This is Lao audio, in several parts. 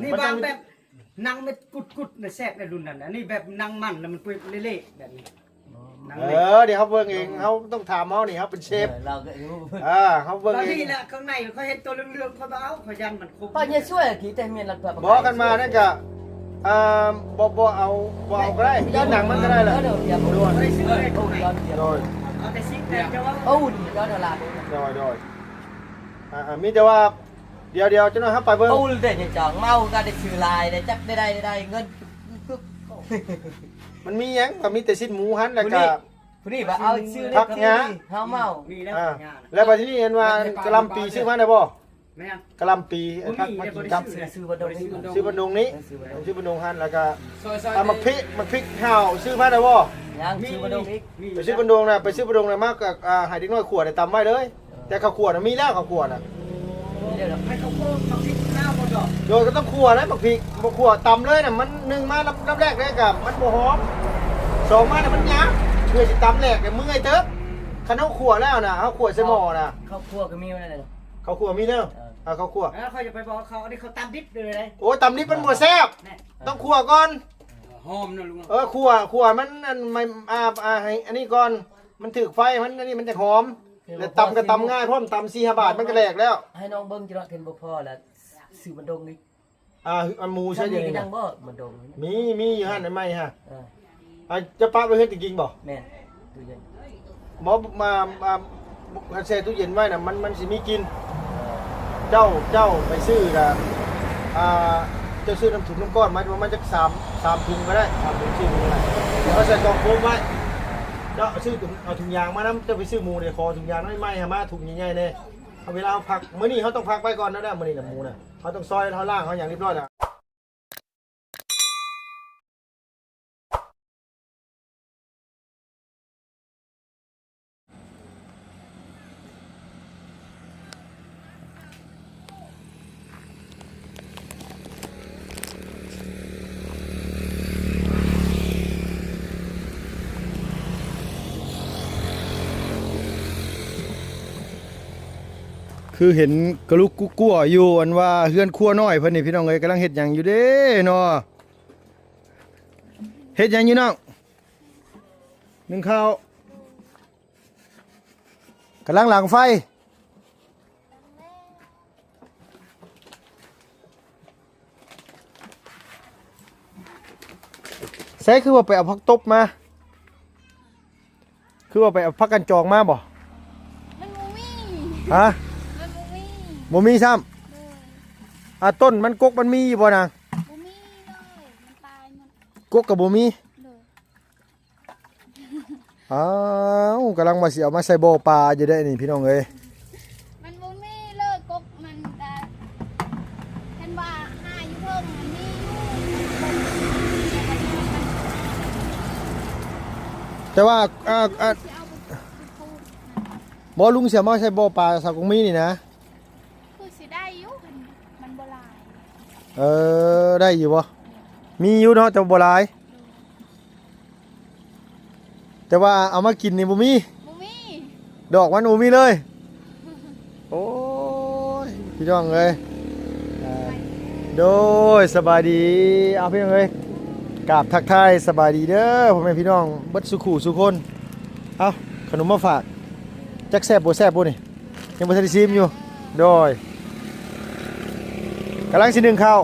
ນີ້ບາງແບບ ໜັງມັນກຸດໆນະ ແຊບໃນລຸ້ນນັ້ນ. ອັນນີ້ແບບໜັງມັນ ແລ້ວມັນເປື່ອຍເລະໆແບບນີ້. ໜັງ ເອີ ເລະ ດຽວເຮົາເບິ່ງເອງ ເຮົາຕ້ອງຖາມເຮົານີ້ ເຮົາເປັນເຊຟ. ເອີ ລາວກໍຮູ້ ເອີ ເຮົາເບິ່ງເອງ. ນີ້ແຫຼະ ຂ້າງໃນຂ້ອຍເຫັນຕົວເຫຼືອງໆ ຂ້ອຍບໍ່ເອົາ ຂ້ອຍຢ້ານມັນຄົມ. ປ້າເຍຊູແລ້ວທີ່ແຕ່ແມ່ນລັດພະ ບໍ່ ຄັນມານັ້ນກໍ ອ່າ ບໍ່ ບໍ່ເອົາ ບໍ່ເອົາກໍໄດ້ ກິນໜັງມັນກໍໄດ້ລະ. ໂດຍ ໂດຍ ເອົາແຕ່ຊິງແຕ່ເຈົ້າ ໂອ້ ດຽວຕະຫຼາດ ໂດຍ ໂດຍ. ອ່າ ມີແຕ່ວ່າ ດຽວໆ ຈັກໜ້ອຍເຮົາໄປເບິ່ງ. ເມົາແຕ່ຈະເມົາ ກໍໄດ້ຊື້ຫຼາຍ ໄດ້ຈັກໄດ້ ໄດ້ ໄດ້ເງິນ. ມັນມີຫຍັງ ກໍມີແຕ່ຊີ້ນໝູຫັ້ນ ແລ້ວກໍ ຜູ້ນີ້ວ່າເອົາຊື້ ຜັກຫຍ້າ ເຮົາເມົາ ມີແລ້ວ ອ່າ ແລ້ວບັດທີນີ້ເຫັນວ່າກະຫຼ່ຳປີຊື້ມາໄດ້ບໍ່? ແມ່ນ ກະຫຼ່ຳປີ ຜັກມາກິນກັບ ຊື້ ຊື້ບັນດົງນີ້ ຊື້ບັນດົງນີ້ ເອີ ຊື້ບັນດົງ ຊື້ບັນດົງຫັ້ນ ແລ້ວກໍ ອ່າ ໝາກພິກ ໝາກພິກເຫົ່າຊື້ມາໄດ້ບໍ່? ຍັງ ຊື້ບັນດົງອີກ ໄປຊື້ບັນດົງນະ ໄປຊື້ບັນດົງນະ ມາກໍ ອ່າ ໃຫ້ເດັກນ້ອຍຂົ້ວໄດ້ຕຳໄວ້ເລີຍ. ແຕ່ເຂົ້າຂົ້ວນະມີແລ້ວ ເຂົ້າຂົ້ວນະ ໃຫ້ເຂົາໂຄມາພິກໜ້າບໍ່ດອກ. ໂດຍ ກໍຕ້ອງຂົ້ວແລ້ວ ໝາກພິກ ບໍ່ຂົ້ວຕຳເລີຍນະ ມັນ ໜຶ່ງມາລຳ ລຳແລກເລີຍກະມັນບໍ່ຫອມ ສອງມານະມັນຫຍາບ ເພື່ອຊິຕຳແຫຼກນະເມື່ອຍເຕີບ. ຄັນເຮົາຂົ້ວແລ້ວນະ ເຮົາຂົ້ວໃສ່ໝໍ້ນະ ເຂົ້າຂົ້ວກໍມີແລ້ວ ເຂົ້າຂົ້ວມີແລ້ວ. ເອີ ເອົາເຂົ້າຂົ້ວ ເອີ ຂ້ອຍຈະໄປບອກເຂົາ ອັນນີ້ເຂົາຕຳດິບເລີຍເດ້. ໂອ້ ຕຳດິບມັນບໍ່ແຊບ ແນ່ ຕ້ອງຂົ້ວກ່ອນ ຫອມນະລຸງເນາະ. ເອີ ຂົ້ວ ຂົ້ວມັນ ອັນ ມັນ ອ່າ ອ່າ ໃຫ້ອັນນີ້ກ່ອນ ມັນຖືກໄຟ ມັນ ອັນນີ້ມັນຈະຫອມ ແລ້ວຕຳກໍຕຳງ່າຍພ້ອມ ຕຳສີ່ຫ້າບາດມັນກໍແຫຼກແລ້ວ. ໃຫ້ນ້ອງເບິ່ງ ຈະເນາະ ເຫັນບໍ່ພໍລະ ຊື້ບັນດົງນີ້ ອ່າ ອັນໝູໃສ່ດຽວນີ້ນະ ຍັງບໍ່ ບັນດົງ ມີ ມີຢູ່ຫັ້ນ ອັນໃໝ່ຫັ້ນ. ເອີ ອ່າ ຈະປະໄວ້ເຮືອນຈິງໆບໍ່? ແມ່ນ ຕູ້ເຢັນ ບໍ່ ມາ ມາ ຄັນແຊ່ຕູ້ເຢັນໄວ້ນະ ມັນ ມັນຊິມີກິ່ນ. ເອີ ເຈົ້າ ເຈົ້າໄປຊື້ນະ ອ່າ ເຈົ້າຊື້ນ້ຳຖົງນ້ຳກ້ອນມາ ປະມານຈັກສາມ ສາມຖົງກໍໄດ້ ສາມຖົງ ສີ່ຖົງກໍໄດ້ ແລ້ວໃສ່ກ່ອງໂຟມໄວ້. ເຈົ້າຊື້ ເອົາຖົງຢາງມານຳ ເຈົ້າໄປຊື້ໝູນີ້ ຂໍຖົງຢາງໃໝ່ໆ ໃຫ້ມາຖົງໃຫຍ່ໆແດ່. ເວລາເຮົາພັກ ມື້ນີ້ເຮົາຕ້ອງພັກໄວ້ກ່ອນແລ້ວ ມື້ນີ້ນະ ໝູນະ ເຮົາຕ້ອງຊອຍ ເຮົາລ້າງ ເຮົາຫຍັງຮຽບຮ້ອຍແລ້ວ. ຄືເຫັນກະລຸກກຸກົວຢູ່ ອັນວ່າເຮືອນຄົວນ້ອຍເພິ່ນນີ້ ພີ່ນ້ອງເອີຍ ກຳລັງເຮັດຫຍັງຢູ່ເດ້ເນາະ? ເຮັດຫຍັງຢູ່ນ້ອງ? ໜຶ້ງເຂົ້າ ກຳລັງຫຼັງໄຟ. ໃສ ຄືວ່າໄປເອົາຜັກຕົບມາ? ຄືວ່າໄປເອົາຜັກກັນຈອງມາບໍ່? ມັນບໍ່ມີ. ຮະ? ມັນບໍ່ມີ. ບໍ່ມີຊ້ຳ? ໂດຍ. ອ່າ ຕົ້ນມັນ ກົກມັນມີຢູ່ບໍ່ນາງ? ບໍ່ມີເລີຍ ມັນຕາຍໝົດ. ກົກກໍບໍ່ມີ? ໂດຍ. ອ້າວ ກຳລັງວ່າຊິເອົາມາໃສ່ບໍ່ປາຢູ່ເດ້ນີ້ ພີ່ນ້ອງເອີຍ. ມັນບໍ່ມີເລີຍ ກົກມັນກະ ຄັນວ່າຫາຢູ່ເທິງມັນມີຢູ່ ແຕ່ວ່າ ອ່າ ອ່າ ຊິເອົາໄປປູກ ບໍ່ ລຸງຊິເອົາມາໃສ່ບໍ່ປາສາວກົງມີນີ້ນະ. ຄືຊິໄດ້ຢູ່ ຄັນມັນບໍ່ຫຼາຍ. ເອີ ໄດ້ຢູ່ບໍ່? ມີຢູ່ເນາະ ແຕ່ບໍ່ຫຼາຍ. ແຕ່ວ່າເອົາມາກິນນີ້ບໍ່ມີ. ບໍ່ມີ. ດອກມັນບໍ່ມີເລີຍ. ໂອ້ຍ ພີ່ນ້ອງເອີຍ ອ່າ ໂດຍ ສະບາຍດີ. ເອົາ ພີ່ນ້ອງເອີຍ ກາບທັກທາຍສະບາຍດີເດີ ພໍ່ແມ່ພີ່ນ້ອງເບິດສູ່ຄູ່ສູ່ຄົນ. ເອົາ ຂະໜົມມາຝາກ ຈັກແຊບບໍ່ແຊບບໍ່ນີ້ ຍັງບໍ່ທັນໄດ້ຊີມຢູ່. ໂດຍ ກຳລັງຊິໜຶ້ງເຂົ້າ.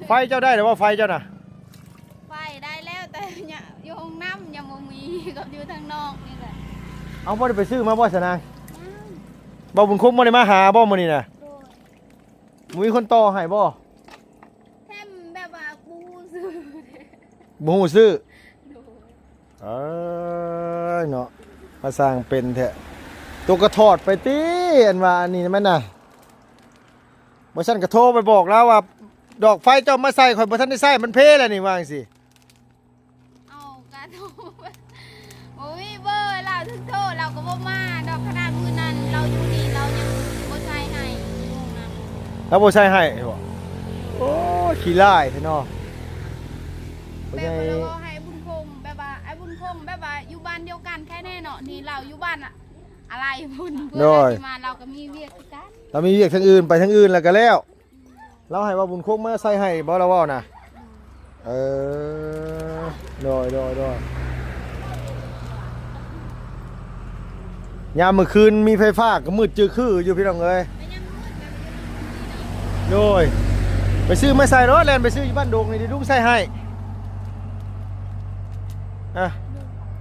ໄຟເຈົ້າໄດ້ແລ້ວບໍ່ ໄຟເຈົ້ານະ? ໄຟໄດ້ແລ້ວ ແຕ່ ຍ- ຢູ່ຫ້ອງນ້ຳຍັງບໍ່ມີ ກັບຢູ່ທາງນອກນີ້ແຫຼະ. ເອົາ ບໍ່ໄດ້ໄປຊື້ມາບໍ່ຊະນາງ? ຍັງ. ບ່າວບຸນຄົງບໍ່ໄດ້ມາຫາບໍ່ມື້ນີ້ນະ? ໂດຍ. ບໍ່ມີຄົນຕໍ່ໃຫ້ບໍ່? ແຖມແບບວ່າບໍ່ຮູ້ຊື່. ບໍ່ຮູ້ຊື່? ໂດຍ. ເອີຍເນາະ ມາສ້າງເປັນແທ້. ໂຕກໍຖອດໄປຕິ ອັນວ່າອັນນີ້ມັນນະ. ບໍ່ຊັ້ນກໍໂທໄປບອກລາວວ່າ ດອກໄຟເຈົ້າມາໃສ່ ຂ້ອຍບໍ່ທັນໄດ້ໃຊ້ ມັນເພແລ້ວນີ້ ວ່າຈັ່ງຊີ້. ເອົາ ກະໂທ ໂອ້ຍ ເບີລາວ ຖືກໂທລາວກໍບໍ່ມາດອກ. ຂະໜາດມື້ນັ້ນລາວຢູ່ນີ້ ລາວຍັງບໍ່ໃສ່ໃຫ້ຢູ່ຫ້ອງນ້ຳ. ລາວບໍ່ໃສ່ໃຫ້ບໍ? ໂອ້ຍ ຂີ້ຮ້າຍແທ້ເນາະ. ແບບວ່າລາວເວົ້າໃຫ້ບຸນຄົງ ແບບວ່າ ອ້າຍບຸນຄົງ ແບບວ່າຢູ່ບ້ານດຽວກັນແຄ່ແນ່ເນາະ ນີ້ລາວຢູ່ບ້ານອາໄລພຸ້ນ. ເພື່ອຊິມາ ລາວກໍມີວຽກຄືກັນ ລາວມີວຽກທາງອື່ນ ໄປທາງອື່ນແລ້ວກໍແລ້ວ. ລາວໃຫ້ວ່າບຸນຄົງມາໃສ່ໃຫ້ບໍ່ ລາວເວົ້ານະ. ເອີ ໂດຍ ໂດຍ ໂດຍ. ຍາມມື້ຄືນມີໄຟຟ້າກໍມືດຈື່ຄືຢູ່ ພີ່ນ້ອງເອີຍ. ໂດຍ ໄປຊື້ມາໃສ່ໂລດ ແລ່ນໄປຊື້ຢູ່ບ້ານດົງນີ້ ດຽວລຸງໃສ່ໃຫ້. ອ່ະ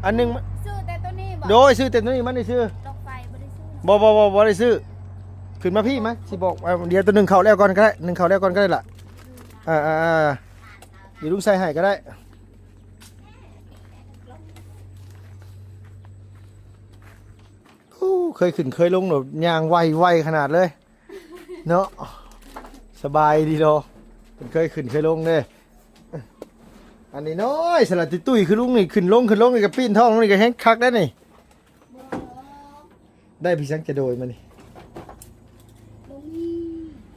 ອັນໜຶ່ງ ຊື້ແຕ່ໂຕນີ້ບໍ່? ໂດຍ ຊື້ແຕ່ໂຕນີ້ມານີ້ຊື້. ດອກໄຟບໍ່ໄດ້ຊື້. ບໍ່ ບໍ່ ບໍ່ ບໍ່ໄດ້ຊື້. ຂຶ້ນມາພີ້ມາ ຊິບອກ. ເອີ ດຽວໂຕໜຶ່ງເຂົ້າແລ້ວກ່ອນກໍໄດ້ ໜຶ່ງເຂົ້າແລ້ວກ່ອນກໍໄດ້ລະ. ເອີ ເອີ ເອີ ດຽວລຸງໃສ່ໃຫ້ກໍໄດ້. ໂອ້ ເຄີຍຂຶ້ນເຄີຍລົງໂລດ ຍ່າງໄວໆຂະໜາດເລີຍເນາະ. ສະບາຍດີໂລ ເພິ່ນເຄີຍຂຶ້ນເຄີຍລົງເດ້. ອັນນ້ອຍໆ ສະລະຕິຕຸ້ຍ ຄືລຸງນີ້ ຂຶ້ນລົງຂຶ້ນລົງນີ້ ກໍປີ້ນທ້ອງລົງນີ້ ກໍແຮງຄັກໄດ໋ນີ້. ໄດ້ພີສັງຈະໂດຍມານີ້. ບໍ່ມີ.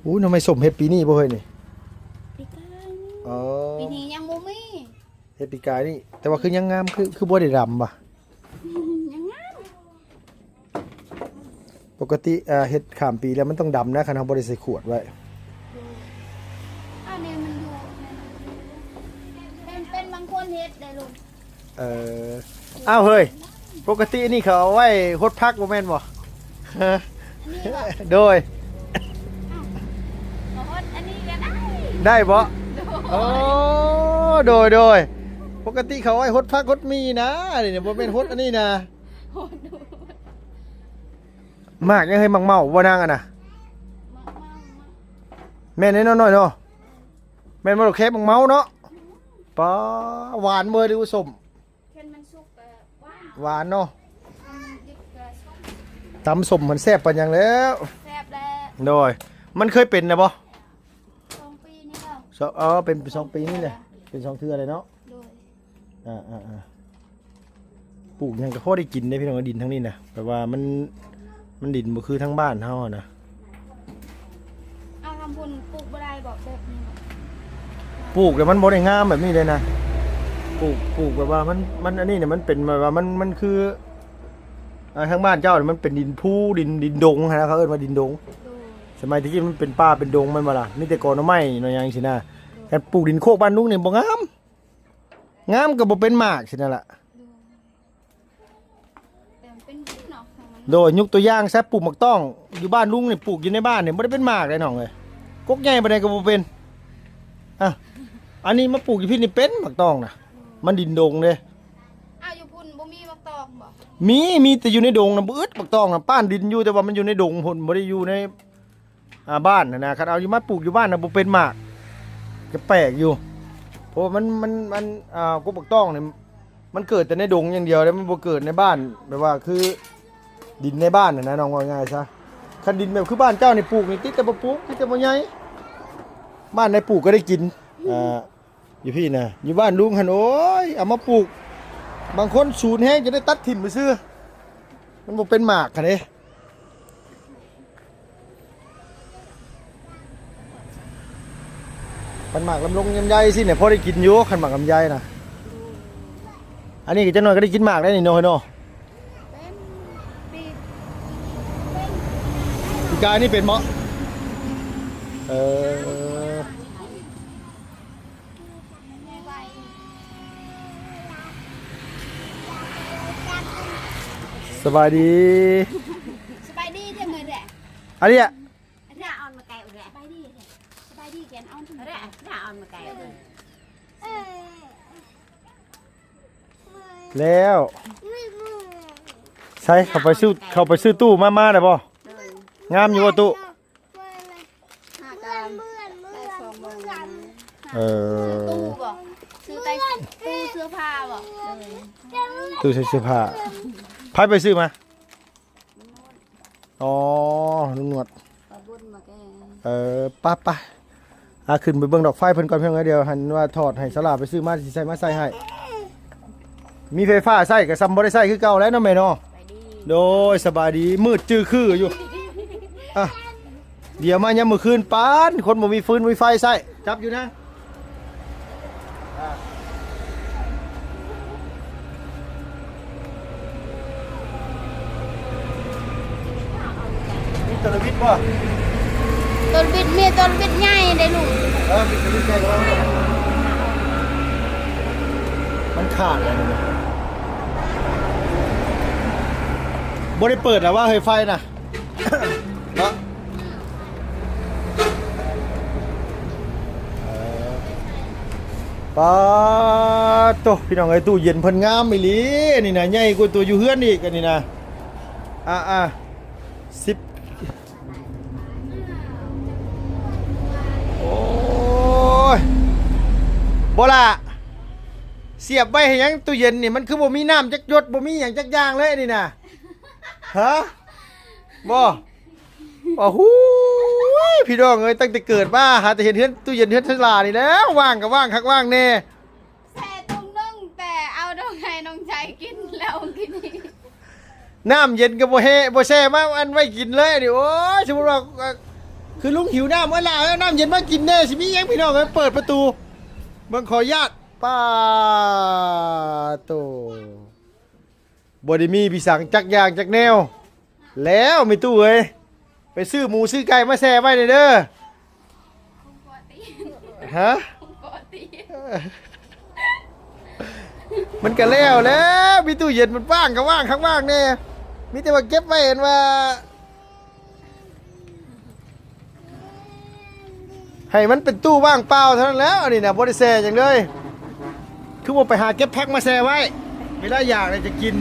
ໂອ້ ໜໍ່ໄມ້ສົ້ມເຮັດປີນີ້ບໍ່ເຮີ້ຍນີ້? ປີກາຍນີ້. ອໍ ປີນີ້ຍັງບໍ່ມີ. ເຮັດປີກາຍນີ້ ແຕ່ວ່າຄືຍັງງາມ ຄື ຄືບໍ່ໄດ້ດຳຫວາ? ຍັງງາມ. ປົກກະຕິ ເຮັດຂ້າມປີແລ້ວມັນຕ້ອງດຳນະ ຄັນເຮົາບໍ່ໄດ້ໃສ່ຂວດໄວ້. ໂດຍ. ອັນນີ້ມັນຢູ່ ເປັນ ເປັນບາງຄົນເຮັດໄດ້ລຸງ. ເອີ ອ້າວ ເຮີ້ຍ ປົກກະຕິອັນນີ້ເຂົາເອົາໄວ້ຫົດຜັກບໍ່ແມ່ນບໍ່? ອັນນີ້ບໍ່? ໂດຍ. ອ້າວ ມາຫົດອັນນີ້ກໍໄດ້. ໄດ້ບໍ່? ໂດຍ. ໂອ້ ໂດຍ ໂດຍ. ປົກກະຕິເຂົາເອົາໄວ້ຫົດຜັກຫົດໝີ່ນະ ອັນນີ້ບໍ່ແມ່ນຫົດອັນນີ້ນະ. ໝາກຫຍັງເຮີ້ຍ? ໝາກເມົາບໍ່ນາງ ອັນນະ? ໝາກເມົາ. ແມ່ນແນ່ນອນນ້ອຍເນາະ. ແມ່ນບໍ່? ແຄບໝາກເມົາເນາະ. ປາ ຫວານບໍ່ ຫຼືວ່າສົ້ມ? ຄັນມັນສຸກກໍຫວານ. ຫວານເນາະ. ຄັນມັນດິບກໍສົ້ມ. ຕຳສົ້ມມັນແຊບປານຫຍັງແລ້ວ. ແຊບແລ້ວ. ໂດຍ. ມັນເຄີຍເປັນນະບໍ່? ສອງປີນີ້ແລ້ວ. ສ- ອໍ ເປັນສອງປີນີ້ແຫຼະ. ເປັນສອງເທື່ອເລີຍເນາະ. ໂດຍ. ອ່າໆໆ ປູກຫຍັງກໍພໍໄດ້ກິນເດ້ພີ່ນ້ອງ. ດິນທາງນີ້ນະ ແບບວ່າມັນ ມັນດິນບໍ່ຄືທາງບ້ານເຮົາຫັ້ນນະ. ເອົາ ທາງພຸ້ນປູກບໍ່ໄດ້ບໍ? ແບບນີ້ ປູກແລ້ວມັນບໍ່ໄດ້ງາມແບບນີ້ເດ້ນະ. ປູກ ປູກແບບວ່າມັນ ມັນອັນນີ້ນະ ມັນເປັນແບບວ່າມັນ ມັນຄື ອ່າ ທາງບ້ານເຈົ້າມັນເປັນດິນພູ ດິນ ດິນດົງຫັ້ນນະ ເຂົາເອີ້ນວ່າດິນດົງ. ໂດຍ. ສະໄໝແຕ່ກີ້ມັນເປັນປ່າເປັນດົງແມ່ນບໍ່ລະ? ມີແຕ່ກອໜໍ່ໄມ້ໜໍ່ຫຍັງຊີ້ນະ. ໂດຍ. ຄັນປູກດິນໂຄກບ້ານລຸງນີ້ບໍ່ງາມ. ງາມກໍບໍ່ເປັນໝາກຊີ້ນະລະ. ໂດຍ. ແຕ່ມັນເປັນດິນເນາະ. ໂດຍ. ຍົກຕົວຢ່າງຊະ ປູກໝາກຕ້ອງຢູ່ບ້ານລຸງນີ້ ປູກຢູ່ໃນບ້ານນີ້ບໍ່ໄດ້ເປັນໝາກເດ້ນ້ອງເອີຍ. ກົກໃຫຍ່ປານໃດກໍບໍ່ເປັນ. ອ່ະ ອັນນີ້ມາປູກຢູ່ພີ້ນີ້ເປັນໝາກຕ້ອງນະ. ໂດຍ. ມັນດິນດົງເດ້. ອ້າວ ຢູ່ພຸ້ນບໍ່ມີໝາກຕ້ອງບໍ? ມີ ມີແຕ່ຢູ່ໃນດົງນະ ບໍ່ອຶດໝາກຕ້ອງນະ. ປ້ານດິນຢູ່ ແຕ່ວ່າມັນຢູ່ໃນດົງພຸ້ນ ບໍ່ໄດ້ຢູ່ໃນ ອ່າ ບ້ານຫັ້ນນະ. ຄັນເອົາຢູ່ມາປູກຢູ່ບ້ານນະ ບໍ່ເປັນໝາກ ກໍແປກຢູ່. ເພາະວ່າມັນ ມັນ ມັນ ອ່າ ກົກໝາກຕ້ອງນີ້ ມັນເກີດແຕ່ໃນດົງຢ່າງດຽວເດ້ ມັນບໍ່ເກີດໃນບ້ານ ແບບວ່າຄືດິນໃນບ້ານຫັ້ນນະ ນ້ອງ ເວົ້າງ່າຍຊະ. ຄັນດິນແບບຄືບ້ານເຈົ້ານີ້ ປູກນີ້ຕິດແຕ່ບໍ່ປູກ ຕິດແຕ່ບໍ່ໃຫຍ່. ບ້ານໃດປູກກໍໄດ້ກິນ. ອ່າ ຢູ່ພີ້ນະ ຢູ່ບ້ານລຸງຫັ້ນ ໂອ້ຍ ເອົາມາປູກ ບາງຄົນສູນແຮງຈົນໄດ້ຕັດຖິ້ມໄປຊື່ ມັນບໍ່ເປັນໝາກຫັ້ນເດ້. ຄັນໝາກລຳລົງລຳໄຍຊີ້ນະ ພໍໄດ້ກິນຢູ່ ຄັນໝາກລຳໄຍນະ. ອັນນີ້ກໍຈັກໜ້ອຍກໍໄດ້ກິນໝາກແລ້ວນີ້ເນາະ ເນາະ. ເປັນປີ ປີກາຍນີ້ເປັນບໍ່? ເອີ. ສະບາຍດີ ສະບາຍດີເດີມື້ແລະ ອາເລຍ ອາເລຍ ອອນມາໄກແລະ ສະບາຍດີ ສະບາຍດີແກນ ອອນ ອາເລຍ ອອນມາໄກແລະ. ແລ້ວ ໃສ່ ເຂົ້າໄປຊື້ ເຂົ້າໄປຊື້ຕູ້ມາ ມາໄດ້ບໍ່? ໂດຍ. ງາມຢູ່ບໍ່ຕູ້? ຫ້າການ ໄດ້ສອງໝື່ນ. ເອີ ຊື້ຕູ້ບໍ່? ຊື້ໄຕ້ຕູ້ ເສື້ອຜ້າບໍ່? ໂດຍ. ຕູ້ໃສ່ເສື້ອຜ້າ ໃຜໄປຊື້ມາ? ອໍ ລຸງໜວດ ເອີ ປະ ປະ ອ່າ ຂຶ້ນໄປເບິ່ງດອກໄຟເພິ່ນກ່ອນ ເພິ່ນວ່າ ດຽວຫັ້ນວ່າຖອດໃຫ້ສາລາໄປຊື້ມາ ຊິໃສ່ມາໃສ່ໃຫ້. ມີໄຟຟ້າໃຊ້ກໍສ່ຳບໍ່ໄດ້ໃຊ້ຄືເກົ່າແລ້ວເນາະແມ່ເນາະ. ໂດຍ ສະບາຍດີ ມືດຈື່ຄືຢູ່. ອ່ະ ດຽວມາຍາມມື້ຄືນ ປານຄົນບໍ່ມີຟືນມີໄຟໃຊ້ ຈັບຢູ່ນະ. ມີໂຕລະບິດບໍ່? ໂຕລະບິດ ມີໂຕລະບິດໃຫຍ່ເດ້ລູກ. ມັນຂາດແລ້ວນີ້ນະ ບໍ່ໄດ້ເປີດແລ້ວວ່າ ເຮີ້ຍ ໄຟນະ ເນາະ. ເອີ ປາດໂທ້ ພີ່ນ້ອງເອີຍ ຕູ້ເຢັນເພິ່ນງາມອີ່ຫຼີ ອັນນີ້ນະ ໃຫຍ່ກວ່າຕົວຢູ່ເຮືອນອີກ ອັນນີ້ນະ ອ່າໆ ສິບ ໂອ້ຍ ບໍ່ລະ ສຽບໄວ້ໃຫ້ຫຍັງຕູ້ເຢັນນີ້ ມັນຄືບໍ່ມີນ້ຳຈັກຢົດ ບໍ່ມີຫຍັງຈັກຢ່າງເລີຍນີ້ນະ ຮະ ບໍ່ ໂອ້ໂຫ ພີ່ນ້ອງເອີຍ ຕັ້ງແຕ່ເກີດມາ ຫາແຕ່ເຫັນເຮືອນ ຕູ້ເຢັນເຮືອນຊະລານີ້ແຫຼະ ວ່າງກໍວ່າງຄັກວ່າງແນ່. ແຊ່ຕຸ່ມໜຶ່ງ ແຕ່ເອົາດອກໃຫ້ນ້ອງໃຈກິນແລ້ວກິນອີກ ນ້ຳເຢັນກໍບໍ່ແຮ່ ບໍ່ແຊ່ມາອັນໄວ້ກິນເລີຍນີ້ ໂອ້ຍ ສົມມຸດວ່າ ເອີ ຄືລຸງຫິວນ້ຳ ເອີ ຫຼ້າເອົານ້ຳເຢັນມາກິນແດ່ ຊິມີຫຍັງ ພີ່ນ້ອງເອີຍ ເປີດປະຕູ ເບິ່ງ ຂໍອະນຸຍາດ ປາໂຕ ບໍ່ໄດ້ມີພິສັງຈັກຢ່າງຈັກແນວ ແລ້ວແມ່ຕູ້ເອີຍ ໄປຊື້ໝູຊື້ໄກ່ມາແຊ່ໄວ້ແດ່ເດີ ຮະ ມັນກະແລ້ວແລ້ວ ມີຕູ້ເຢັນມັນວ່າງກະວ່າງຄັກວ່າງແນ່ ມີແຕ່ວ່າເກັບໄວ້ ອັນວ່າ ໃຫ້ມັນເປັນຕູ້ວ່າງເປົ່າເທົ່ານັ້ນແຫຼະ ອັນນີ້ນະ ບໍ່ໄດ້ແຊ່ຫຍັງເລີຍ ຄືບໍ່ໄປຫາເກັບຜັກມາແຊ່ໄວ້ ເວລາຢາກແລ້ວຈະກິນ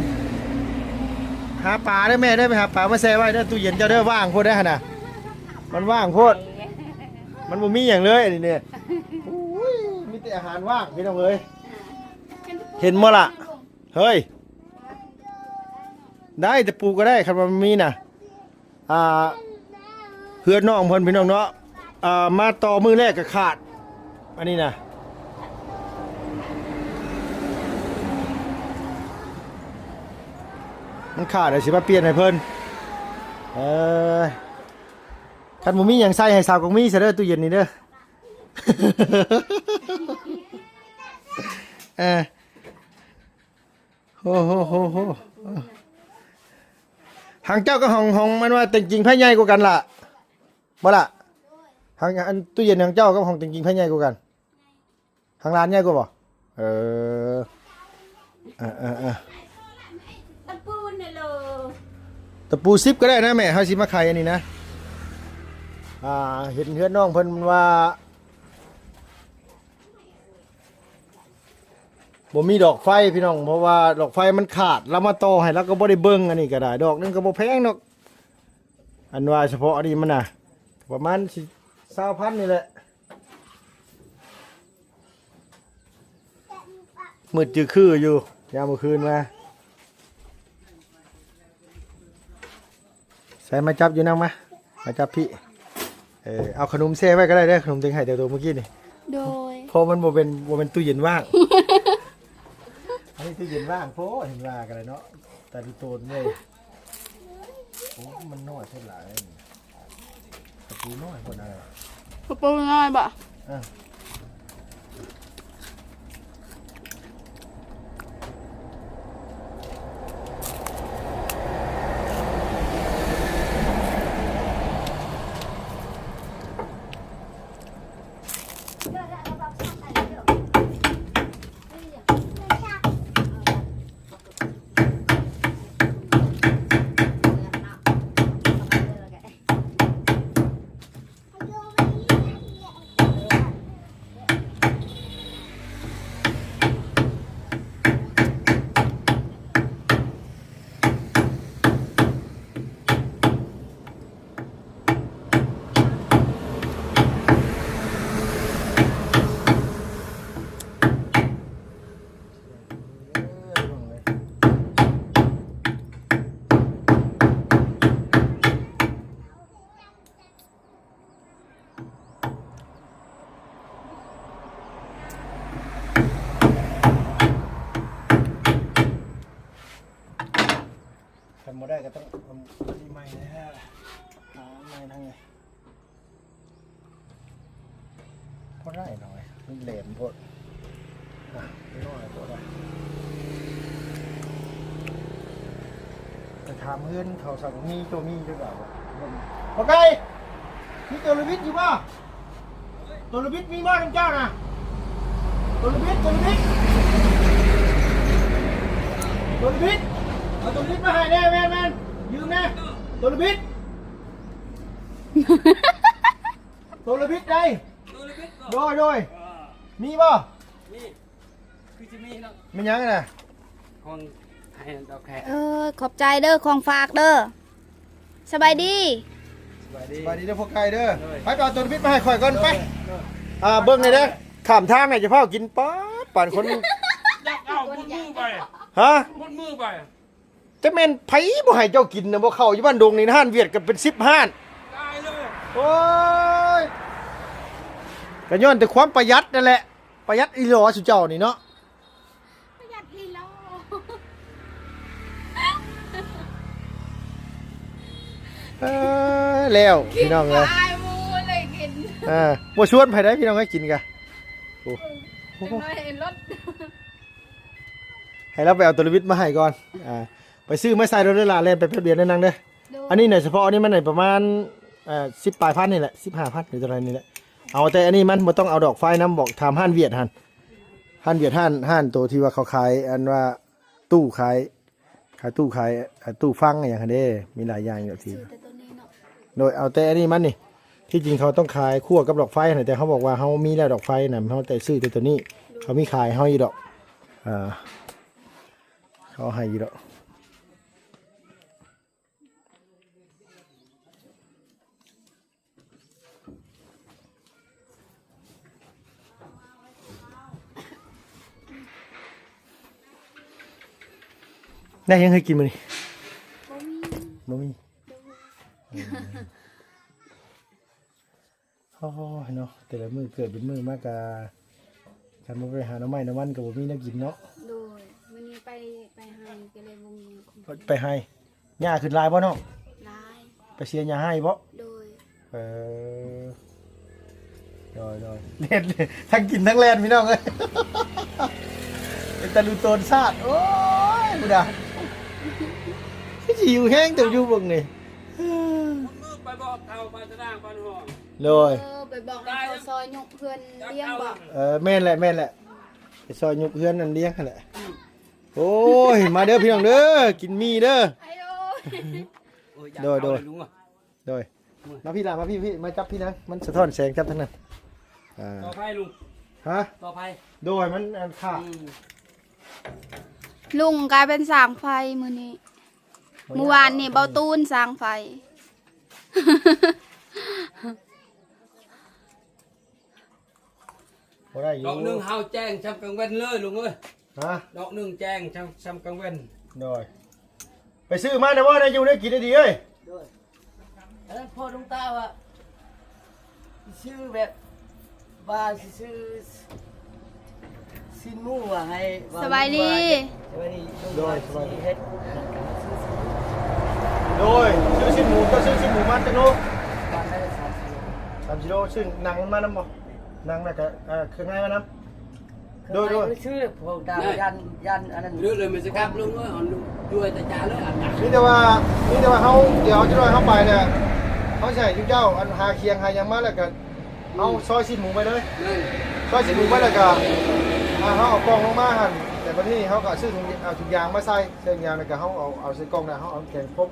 ຫາປາເດີແມ່ເດີ ໄປຫາປາມາແຊ່ໄວ້ເດີ ຕູ້ເຢັນເຈົ້າເດີ ວ່າງໂພດເດີຫັ້ນນະ ມັນວ່າງໂພດ ມັນບໍ່ມີຫຍັງເລີຍ ອັນນີ້ນີ້ ໂອ້ຍ ມີແຕ່ອາຫານວ່າງ ພີ່ນ້ອງເອີຍ ເຫັນບໍ່ລະ ເຮີ້ຍ ໄດ້ ຕະປູກໍໄດ້ ຄັນວ່າມັນມີນະ ອ່າ ເຮືອນນ້ອງເພິ່ນ ພີ່ນ້ອງເນາະ ອ່າ ມາຕໍ່ມື້ແລກກໍຂາດ ອັນນີ້ນະ ມັນຂາດ ດຽວຊິມາປ່ຽນໃຫ້ເພິ່ນ ເອີ ຄັນບໍ່ມີຫຍັງໃສ່ໃຫ້ສາວກອງມີຊະເດີ ຕູ້ເຢັນນີ້ເດີ ເອີ. ໂອ້ໂຫ ໂຫ ໂຫ ເອີ ທາງເຈົ້າກັບຫ້ອງ ຫ້ອງມັນວ່າແຕ່ງຈິງໃຜໃຫຍ່ກວ່າກັນລະ ບໍ່ລະ ທາງອັນຕູ້ເຢັນຂອງເຈົ້າກັບຫ້ອງແຕ່ງຈິງໃຜໃຫຍ່ກວ່າກັນ ທາງຫຼານໃຫຍ່ກວ່າບໍ່ ເອີ ເອີ ເອີ ເອີ ຕະປູນີ້ໂລ ຕະປູສິບກໍໄດ້ນະແມ່ ເຮົາຊິມາໄຂອັນນີ້ນະ ອ່າ ເຫັນເຮືອນນ້ອງເພິ່ນວ່າ ບໍ່ມີດອກໄຟພີ່ນ້ອງ ເພາະວ່າດອກໄຟມັນຂາດ ລາວມາຕໍ່ໃຫ້ ລາວກໍບໍ່ໄດ້ເບິ່ງ ອັນນີ້ກໍໄດ້ ດອກໜຶ່ງກໍບໍ່ແພງດອກ ອັນວ່າສະເພາະອັນນີ້ມັນນະ ປະມານຊິຊາວພັນນີ້ແຫຼະ ມືດຈື່ຄືຢູ່ ຍາມມື້ຄືນມາ. ໃສ່ມາຈັບຢູ່ນຳມາ ມາຈັບພີ້ ເອີ ເອົາຂະໜົມແຊ່ໄວ້ກໍໄດ້ເດີ ຂະໜົມທີ່ໃຫ້ແຕ່ໂຕມື້ກີ້ນີ້ ໂດຍ ເພາະມັນບໍ່ເປັນ ບໍ່ແມ່ນຕູ້ເຢັນວ່າງ ອັນນີ້ຕູ້ເຢັນວ່າງໂພດ ເຫັນວ່າກໍໄດ້ເນາະ ຕາດູໂຕນເລີຍ ໂອ້ ມັນນ້ອຍໂພດຫຼາຍ ກະປູນ້ອຍໂພດນະ ກະປູນ້ອຍບໍ? ເອີ. ຄັນບໍ່ໄດ້ກໍຕ້ອງເອົາອັນນີ້ໃໝ່ແຫຼະ ຫາອັນໃໝ່ທາງນີ້ ພໍໄດ້ໜ້ອຍ ມັນແຫຼມໂພດ ອ່ະ ນ້ອຍໂພດ ໄປຖາມເຮືອນເຂົາ ສັກມີຕົວມີຫຼືເປົ່າ ບໍ່ໄກ ມີຕົວລະວິດຢູ່ບໍ່? ໂຕລະບິດມີບໍ່ນຳເຈົ້ານະ? ໂຕລະບິດ ໂຕລະບິດ ໂຕລະບິດ ເອົາໂຕລະບິດມາໃຫ້ແດ່. ແມ່ນໆ ຢືມແດ່ ໂຕລະບິດ ໂຕລະບິດໃດ໋? ໂຕລະບິດບໍ່? ໂດຍໆ ເອີ ມີບໍ່? ມີ ຄືຊິມີເນາະ. ແມ່ນຫຍັງນະ? ຂອງໃຫ້ດອກແຄ. ເອີ ຂອບໃຈເດີ ຂອງຝາກເດີ. ສະບາຍດີ ສະບາຍດີ ສະບາຍດີເດີພວກໄກ່ເດີ. ໂດຍ ໄປ ໄປເອົາໂຕລະບິດມາໃຫ້ຂ້ອຍກ່ອນ ໂດຍ ໄປ. ໂດຍ ອ່າ ເບິ່ງແດ່ເດີ ຂ້າມທາງໃຫ້ຈະພາວກິນ ປາດ ປານຄົນ ຢາກເອົາໝົດມື້ໄປ. ຮະ? ໝົດມື້ໄປ. ຈັກແມ່ນໃຜບໍ່ໃຫ້ເຈົ້າກິນນະ ບໍ່ເຂົ້າຢູ່ບ້ານດົງນີ້ ຮ້ານຫວຽດກໍເປັນສິບຮ້ານ. ຕາຍເລີຍ. ໂອ້ຍ ກໍຍ້ອນແຕ່ຄວາມປະຢັດນັ້ນແຫຼະ. ປະຢັດອີ່ຫຼໍສູ່ເຈົ້ານີ້ເນາະ. ປະຢັດອີ່ຫຼໍ. ເອີ ແລ້ວ ກິນ ພີ່ນ້ອງເອີຍ ບໍ່ອາຍໝູ່ເລີຍກິນ. ເອີ ບໍ່ຊວນໃຜໃດພີ່ນ້ອງເອີຍ ກິນກະ ໂອ້ ເອີ ຈັກໜ້ອຍໃຫ້ລົດ ໃຫ້ລາວໄປເອົາໂຕລະບິດມາໃຫ້ກ່ອນ. ອ່າ ໄປຊື້ມາໃສ່ລົດເດີຫຼ້າ ແລ່ນໄປແປັບດຽວເດີນາງເດີ. ໂດຍ ອັນນີ້ນະ ສະເພາະອັນນີ້ມັນນະປະມານ ເອີ ສິບປາຍພັນນີ້ແຫຼະ ສິບຫ້າພັນ ຫຼືເທົ່າໃດນີ້ແຫຼະ. ເອົາແຕ່ອັນນີ້ມັນບໍ່ຕ້ອງເອົາດອກໄຟນຳ ບອກຖາມຮ້ານຫວຽດຫັ້ນ. ຮ້ານຫວຽດ ຮ້ານ ຮ້ານໂຕທີ່ວ່າເຂົາຂາຍ ອັນວ່າຕູ້ຂາຍ ຂາຍຕູ້ຂາຍ ອ່າ ຕູ້ຟັງອີ່ຫຍັງຫັ້ນເດ້ ມີຫຼາຍຢ່າງຢູ່ທີ່ ຊື້ແຕ່ໂຕນີ້ເນາະ. ໂດຍ ເອົາແຕ່ອັນນີ້ມັນນີ້ ທີ່ຈິງເຂົາຕ້ອງຂາຍຂົ້ວກັບດອກໄຟຫັ້ນ ແຕ່ເຮົາບອກວ່າເຮົາມີແລ້ວດອກໄຟນະ ເຮົາແຕ່ຊື້ແຕ່ໂຕນີ້. ໂດຍ ເຂົາມີຂາຍເຮົາຢູ່ດອກ ອ່າ ເຂົາໃຫ້ຢູ່ດອກ. ໄດ້ຫຍັງໃຫ້ກິນມື້ນີ້? ບໍ່ມີ ບໍ່ມີ. ໂອ້ຍເນາະ ແຕ່ລະມື້ເກີດເປັນມື້ມາກະ ຄັນບໍ່ໄປຫາໜໍ່ໄມ້ໜໍ່ມັນກໍບໍ່ມີແນວກິນເນາະ. ໂດຍ ມື້ນີ້ໄປ ໄປໄຮ່ກໍເລີຍບໍ່ມີ ໄປໄຮ່. ຫຍ້າຂຶ້ນຫຼາຍບໍ່ນ້ອງ? ຫຼາຍ. ໄປເສຍຫຍ້າໃຫ້ບໍ່? ໂດຍ. ເອີ ໂດຍໆ ແລ່ນ ທັງກິນທັງແລ່ນພີ່ນ້ອງເອີຍ ເປັນຕາລຸໂຕນຊາດ. ໂອ້ຍ ພຸ້ນນະ ຄືຊິຫິວແຮງແຕ່ຢູ່ເບິ່ງນີ້. ໄປບອກເຖົ້າບ້ານສະດາງບ້ານຫ້ອງ. ໂດຍ ເອີ ໄປບອກໃຫ້ເຂົາຊ່ອຍຍົກເຮືອນລ້ຽງບໍ່? ເອີ ແມ່ນແຫຼະ ແມ່ນແຫຼະ ໄປຊ່ອຍຍົກເຮືອນນັ້ນລ້ຽງຫັ້ນແຫຼະ. ໂອ້ຍ ມາເດີພີ່ນ້ອງເດີ ກິນໝີ່ເດີ. ໂດຍ ໂດຍ ໂດຍ ມາພີ່ລະ ມາພີ່ ພີ່ ມາຈັບພີ່ນະ ມັນສະທ້ອນແສງ ຈັບທາງນັ້ນ. ອ່າ ຕໍ່ໄຟລຸງ. ຮະ? ຕໍ່ໄຟ. ໂດຍ ມັນອັນຂາດ. ອືມ ລຸງກາຍເປັນຊ່າງໄຟມື້ນີ້. ມື້ວານນີ້ເບົາຕູນຊ່າງໄຟ. ບໍ່ໄດ້ຢູ່ ດອກໜຶ່ງເຮົາແຈ້ງຊ່ຳກາງເວັນເລີຍລຸງເອີຍ. ຮະ? ດອກໜຶ່ງແຈ້ງຊ່ຳ ຊ່ຳກາງເວັນ. ໂດຍ ໄປຊື້ມາແດ່ບໍ່ ໄດ້ຢູ່ໄດ້ກິນໄດ້ດີເອີຍ. ໂດຍ ອັນນັ້ນພໍ່ຫຼວງຕາວ່າຊິຊື້ແບບວ່າຊິຊື້ ຊີ້ນໝູວ່າໃຫ້ ສະບາຍດີ ສະບາຍດີ. ໂດຍ ສະບາຍດີ ເຮັດ ໂດຍ ຊື້ຊີ້ນໝູ ເຈົ້າຊື້ຊີ້ນໝູມາຈັກໂລ? ປະມານສາມກິໂລ ສາມກິໂລ. ຊື້ໜັງມັນມານຳບໍ່? ໜັງ ແລ້ວກໍ ເອີ ເຄື່ອງໃນມານຳ. ໂດຍ ໂດຍ ຊື້ພວກດາວ ຢ້ານ ຢ້ານອັນນັ້ນ ເລີຍ ເລີຍມັນຊິກັບລົງເລີຍ ເອົາດ້ວຍຕາຈາເລີຍ. ມີແຕ່ວ່າ ມີແຕ່ວ່າເຮົາ ດຽວເຮົາຈະໄດ້ເຮົາໄປແລ້ວ ເຮົາຊິໃຫ້ເຈົ້າ ອັນ ຫາຄຽງຫາຫຍັງມາ ແລ້ວກໍ ເຮົາຊອຍຊີ້ນໝູໄປເລີຍ. ແມ່ນ ຊອຍຊີ້ນໝູໄປແລ້ວກໍ ອ່າ ເຮົາເອົາກ່ອງລົງມາຫັ້ນ ແຕ່ບັດນີ້ເຮົາກໍຊື້ ເອົາຖົງຢາງມາໃສ່ ໃສ່ຖົງຢາງແລ້ວກໍເຮົາເອົາ ເອົາໃສ່ກ່ອງແລ້ວເຮົາເອົາແຂງພົບ.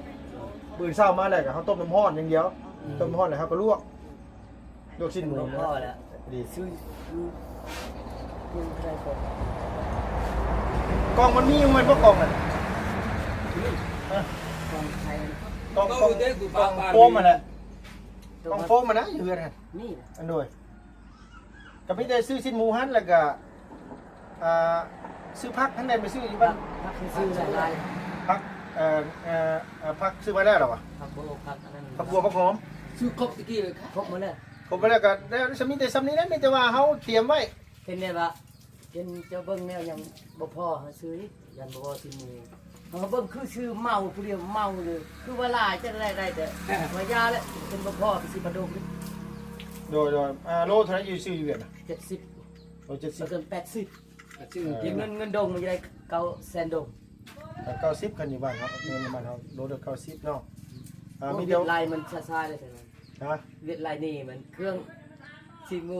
ມື້ເຊົ້າມາແລ້ວກໍເຮົາຕົ້ມນ້ຳຮ້ອນຢ່າງດຽວ. ອືມ ຕົ້ມນ້ຳຮ້ອນແລ້ວເຮົາກໍລວກ ລວກຊີ້ນໝູ. ພໍແລ້ວ ດີ ຊື້ຢູ່ ຢູ່ໃສກ່ອນ? ກ່ອງມັນມີຢູ່ແມ່ນບໍ່ ກ່ອງນັ້ນ? ຮະ? ກ່ອງໄຂ່ ກ່ອງ ກ່ອງ ກ່ອງໂຟມຫັ້ນແຫຼະ. ຕ້ອງໂຟມຫັ້ນນະ ຢູ່ເຮືອນຫັ້ນ ນີ້ນະ ອັນໂດຍ ກໍມີແຕ່ຊື້ຊີ້ນໝູຫັ້ນ ແລ້ວກໍ ອ່າ ຊື້ຜັກຫັ້ນແຫຼະ ໄປຊື້ຢູ່ບ້ານ ຜັກ ຜັກຊື້ຫຼາຍໆ ຜັກ ເອີ ເອີ ເອີ ຜັກຊື້ມາແລ້ວເນາະ ຜັກບົວ ຜັກອັນນັ້ນ ຜັກບົວ ຜັກຫອມ ຊື້ຄົບຕະກີ້ເລີຍ ຄົບໝົດແລ້ວ ຄົບໝົດແລ້ວ ກໍໄດ້ສ່ຳນີ້ ແຕ່ສ່ຳນີ້ນະ ມີແຕ່ວ່າເຮົາຕຽມໄວ້ ເຫັນແນ່ວ່າ ເຫັນເຈົ້າເບິ່ງແນວຍັງບໍ່ພໍ ເຮົາຊື້ນີ້ ຢ້ານບໍ່ພໍຊີ້ນໝູ ເຮົາເບິ່ງຄືຊື້ເມົາຜູ້ດຽວ ເມົາເລີຍ ຄືວ່າຫຼາຍຈັ່ງໃດໄດ້ແຕ່ວ່າຢ່າແຫຼະ ເປັນບໍ່ພໍໄປຊື້ປາດົກນີ້. ໂດຍ ໂດຍ ອ່າ ໂລເທົ່າໃດຢູ່ ຊື້ຢູ່ຫວຽດນະ? ເຈັດສິບ ໂລເຈັດສິບ ເກີນແປດສິບ ຊື້ ເອີ ເງິນ ເງິນດົງມັນຈະໄດ້ເກົ້າແສນດົງ ເກົ້າສິບ ຄັນຢູ່ບ້ານເຮົາ ເງິນຢູ່ບ້ານເຮົາ ໂລລະເກົ້າສິບເນາະ. ອ່າ ໂອ້ ມີແຕ່ ວຽດໄລມັນຊ້າໆເດ້ ຮະ? ວຽດໄລນີ້ມັນເຄື່ອງຊີ້ນໝູ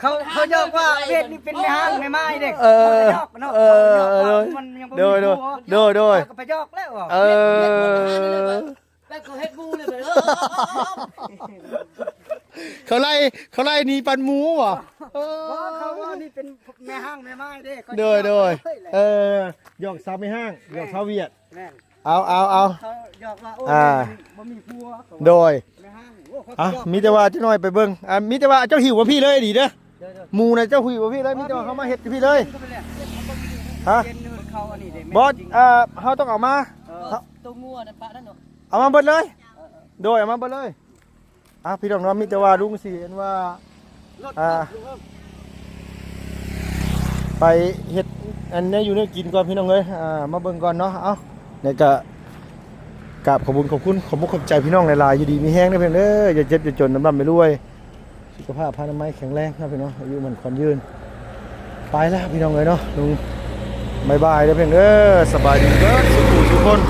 ເຂົາ ເຂົາຢອກວ່າເວດນີ້ເປັນແມ່ຮ້າງແມ່ໝ້າຍເດ້. ເອີ ເຂົາຢອກເນາະ ເອີ ເຂົາຢອກວ່າ ໂດຍ ມັນຍັງບໍ່ມີຜົວ ໂດຍ ໂດຍ ເຂົາກໍໄປຢອກແລ້ວ ເອີ ແລ້ວເຂົາເຮັດໝູເລີຍ ເອີ ເຂົາໄລ່ ເຂົາໄລ່ໜີປັນໝູບໍ? ເອີ ບໍ່ ເຂົາວ່ານີ້ເປັນແມ່ຮ້າງແມ່ໝ້າຍເດ້ ໂດຍ ໂດຍ ເອີ ຢອກສາວແມ່ຮ້າງ ຢອກສາວຫວຽດ ແມ່ນ ເອົາ ເອົາ ເອົາ ເຂົາຢອກວ່າ ໂອ້ຍ ອ່າ ບໍ່ມີຜົວ ເຂົາວ່າ ໂດຍ ແມ່ຮ້າງ ໂອ້ ເຂົາ ອ່ະ ຢອກ ມີແຕ່ວ່າຈັກໜ້ອຍໄປເບິ່ງ ອ່າ ມີແຕ່ວ່າເຈົ້າຫິ້ວມາພີ້ເລີຍດີເດີ ໂດຍ ໂດຍ ໝູນະເຈົ້າຫິ້ວມາພີ້ເລີຍ ມີແຕ່ວ່າເຮົາມາເຮັດຢູ່ພີ້ເລີຍ ຮະ ເຂົາອັນນີ້ເດ້ ບໍ່ ແມ່ນ ອ່າ ເຮົາຕ້ອງເອົາມາ ເອີ ເອົາ ໂຕງົວນັ້ນປະນັ້ນເນາະ ເອົາມາເບິດເລີຍ ເອີ ເອີ ໂດຍ ເອົາມາເບິດເລີຍ ອ່ະ ພີ່ນ້ອງເນາະ ມີແຕ່ວ່າລຸງຊິເຫັນວ່າ ອ່າ ໄປເຮັດອັນແນວຢູ່ແນວກິນກ່ອນພີ່ນ້ອງເອີຍ ອ່າ ມາເບິ່ງກ່ອນເນາະ ເອົ້າ ແລ້ວກະກາບຂອບບຸນຂອບຄຸນ ຂອບມຸກຂອບໃຈພີ່ນ້ອງຫຼາຍໆ ຢູ່ດີມີແຮງເດີພີ່ນ້ອງເດີ ຢ່າເຈັບຢ່າຈົນ ລ່ຳໆລວຍໆ ສຸຂະພາບພານາໄມແຂງແຮງເນາະພີ່ນ້ອງ ອາຍຸໝັ້ນຂວັນຍືນ ໄປແລ້ວພີ່ນ້ອງເອີຍເນາະ ລຸງ ບາຍບາຍເດີພີ່ນ້ອງເດີ ສະບາຍດີເບິດສູ່ຜູ້ສູ່ຄົນ.